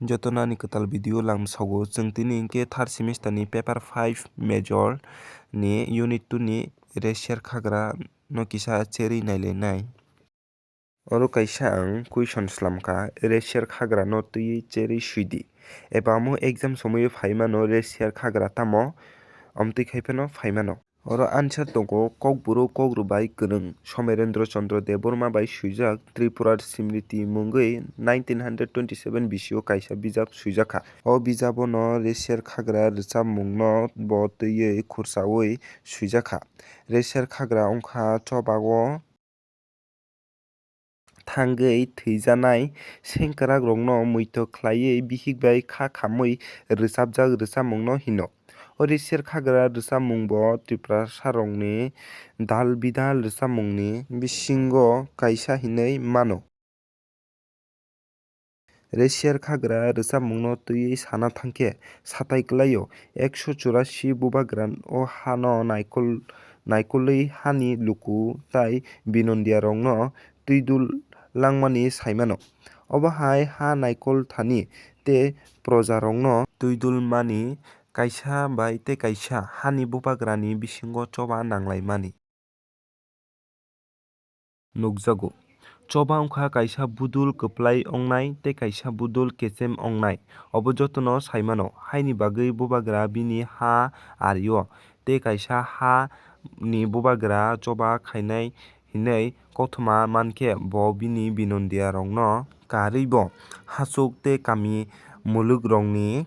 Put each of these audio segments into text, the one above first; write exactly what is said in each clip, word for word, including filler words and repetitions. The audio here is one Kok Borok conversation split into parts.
Joto nani kwtal video lamsogo, chwng tini hinkhe third semester ni paper five major ni unit two ni racial hagra no kisa cherwi nailainai. Oro kaisa ang question slamkha, racial hagra no twiwi cherwi swidi. Eba omo exam somoio phaimano racial hagra tamo? Omtwi khai phano phaimano. Oro answer tongo, Kokborok Kokru bai kwrwng Somerendra Chandra Debbarma bai swijak Tripura Smriti mungwi nineteen hundred twenty seven bisio kaisa bijap swijakha. O bijabo no racial hagra rwchapmungno bo twiwi khursaui swijakha. Racial hagra wngkha chobago thangwi thwijanai sengkwrakrokno muitu khlaiwi bihik bai kha khamwi rwchapjak rwchapmungno hino. O racial hagra rwchapmungbo Tiprasarokni dal bidal rwchapmungni bisingo kaisa hinwi mano. Racial hagra rwchapmungno twiwi sana thangkhe satai kwlaio, ekso churasi bubagra o hano naikol-, naikolwi hani luku tai binondiarokno twidul langmani saimano. Obo hai ha naikol thani tei projarokno twidul mani kaisa bai tei kaisa hani bubagrani bisingo choba nanglaimani. Nukjago. Choba wngkha kaisa budul kwplai ongnai tei kaisa budul kechem ongnai. Obo jotono saimano, haini bagwi bubagra bini ha ario tei kaisa ha ni bubagra choba khainai hinwi kothoma mankhe bo bini binondiarokno karwibo hachuk tei kami mulukrokni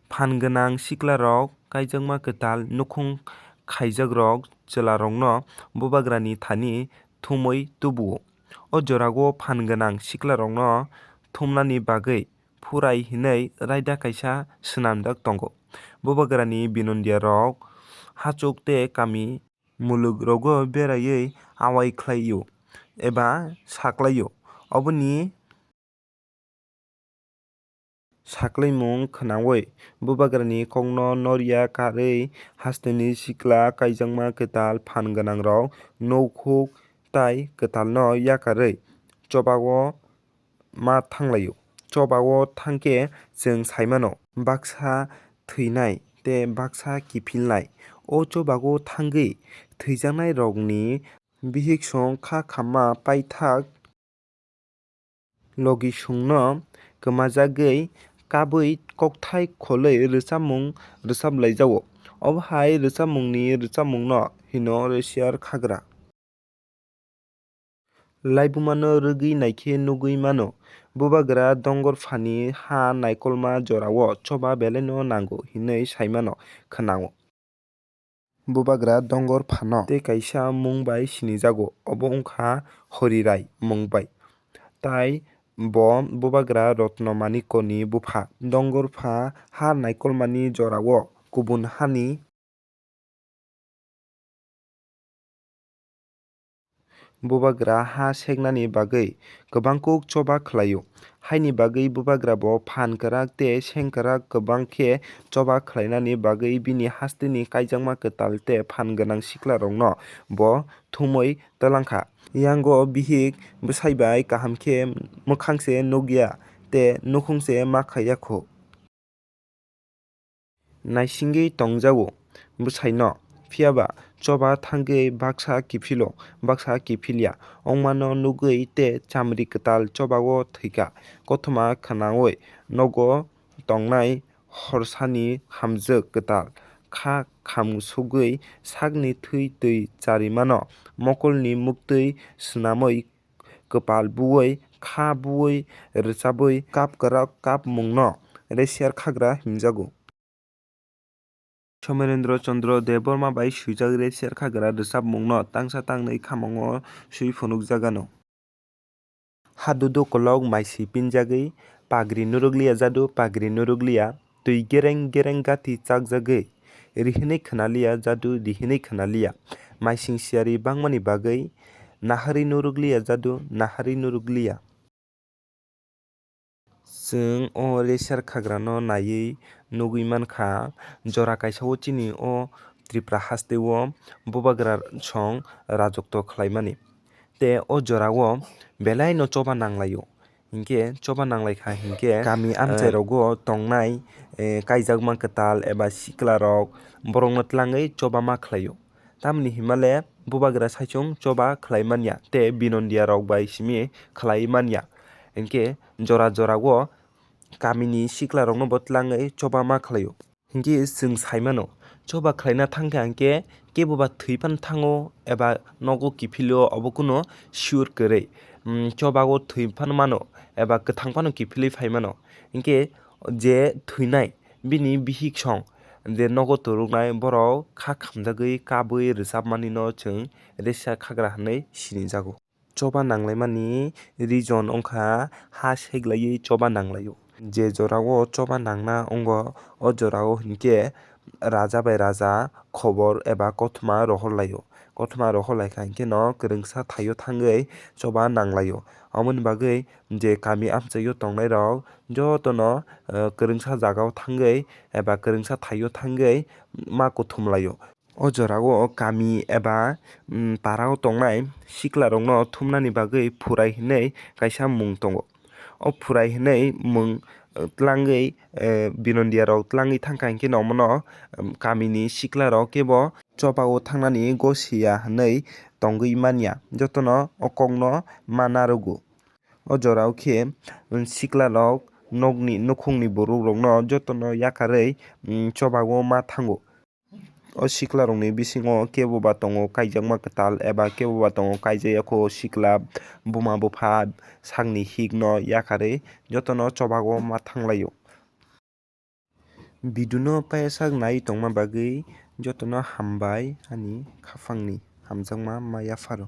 phan gwnang siklarok, kaijakma kwtal nukhung khaijakrok chwlarokno bubagrani thani thumwi tubuo. O jorao phan gwnang siklarokno thumnani bagwi phurai hinwi raida kaisa swnamjak tongo. Bubagrani binondiarok hachuk tei kami mulugrogo beraiwi awai khlaio eba saklaio. Oboni saklaimung khwnaui bubagrani kokno norya karwi hasteni sikla kaijakma kwtal phan gwnangrok nukhuk tai kwtalno yakarwi chobao ma thanglaio. Chobao thangkhe chwng saimano baksa thwinai tei baksa kiphilnai. O chobao thangwi thwijaknairokni bihiksong kha khamma paithak logisongno kwmajagwi kabwi kokthai kholwi rwchapmung rwchaplaijago. Obo hai rwchapmungni rwchapmungno hino racial hagra. Laibumano rwgwi naikhe nugwi mano, bubagra dongor phani ha naikolma jorao choba belaino nango hinwi saimano khwnao. Bubagra dongor phano tei kaisa mung bai sinijago, obo wngkha Horirai mung bai. Tai bo bubagra Rotno Manikoni bupha. Dongor pha ha naikolmani jorao kubun hani bubagra ha seknani bagwi kwbangkuk choba khlaio. Haini bagwi bubagra bo phan kwrak tei seng kwrak kwbang khe choba khlainani bagwi bini hasteni kaijakma kwtal tei phan gwnang siklarokno bo thumwi twlangkha. Yango bihik bwsai bai kaham khe mwkhang se nukya tei nukhung se ma khaiya kho. Naisingwi tongjago bwsaino, phiyaba choba thangwi baksa kiphilo, baksa kiphilya wngmano nugwi tei chamri kwtal chobao thwikha. Kothoma khwnaui nogo tongnai horsani hamjwk kwtal kha khamsugwi sakni thwi twi charimano mokolni muktwi swnamwi kwpal buwi, kha buwi, rwchabwi, kap kwrak kapmungno racial hagra himjago. Somerendra Chandra Debbarma bai swijak racial hagra rwchapmungno tangsa tangnwi khamungo swi phunukjagano. Hadudu kolok maisi pinjagwi, pagri nurukliya jadu, pagri nurukliya, twi gereng gereng gati chakjagwi, rihinwi khwnaliya jadu, rihinwi khwnaliya, maising siyari bangmani bagwi, naharwi nurukliya jadu, naharwi nurukliya. Chwng o racial hagrano naiwi nugwi mankha, jora kaisa o chini o Tripura hasteo bubagra song rajotw khlaimani. Tei o jorao belaino choba nanglaio. Hinkhe choba nanglaikha hinkhe kami amchairogo tongnai, eh, kaijakma kwtal eba siklarok borokno tlangwi choba ma khlaio. Tamni himale bubagra saichung choba khlai manya tei binondiarok bai simi khlai manya. Hinkhe jora jorao kamini siklarokno bo tlangwi choba ma khlaio. Hinkhe chwng sai mano, choba khlaina thangkha hinkhe kebo ba thwi phano thango eba nogo kiphilio, obo kuno sure kwrwi. Mm, chobago thwi phano mano eba kwthang phano kiphilwi phai mano. Hinkhe je thwinai bini bihik song je nogo toroknai borok kha khamjagwi kabwi rwchapmani no chwng resa khagra hwnwi sinijago. Choba nanglaimani reason wngkha ha seglaiwi choba nanglaio. Je jorao choba nangna wngo, o jorao hinkhe raja bai raja khobor eba kothoma rohor laio. Kothoma rohor laikha hinkhe no kwrwngsa thaio thangwi choba nanglaio. Aboni bagwi je kami amchaio tongnairok jotono, eh, kwrwngsa jagao thangwi eba kwrwngsa thaio thangwi ma kuthum laio. O jorao kami eba, mm, parao tongnai siklarokno thumnani bagwi phurai hwnwi kaisa mung tongo. O phurai hwnwi mung, eh, tlangwi, eh, binondiarok tlangwi thangkha hinkhe no omono, um, kamini siklarok kebo chobao thangnani gosiya hwnwi tongwi manya, jotono o kokno ma narugo. O jorao khe, um, siklarok nokni nukhungni borok rokno jotono yakarwi, um, chobao ma thango. O siklarokni bisingo kebo ba tongo kaijakma kwtal eba kebo ba tongo kaijakya kho sikla, buma bupha sakni hikno yakarwi jotono chobao ma thanglaio. Video no paiyasak nai tongma bagwi jotono hambai ani khapangni hamjakma ma yapharo.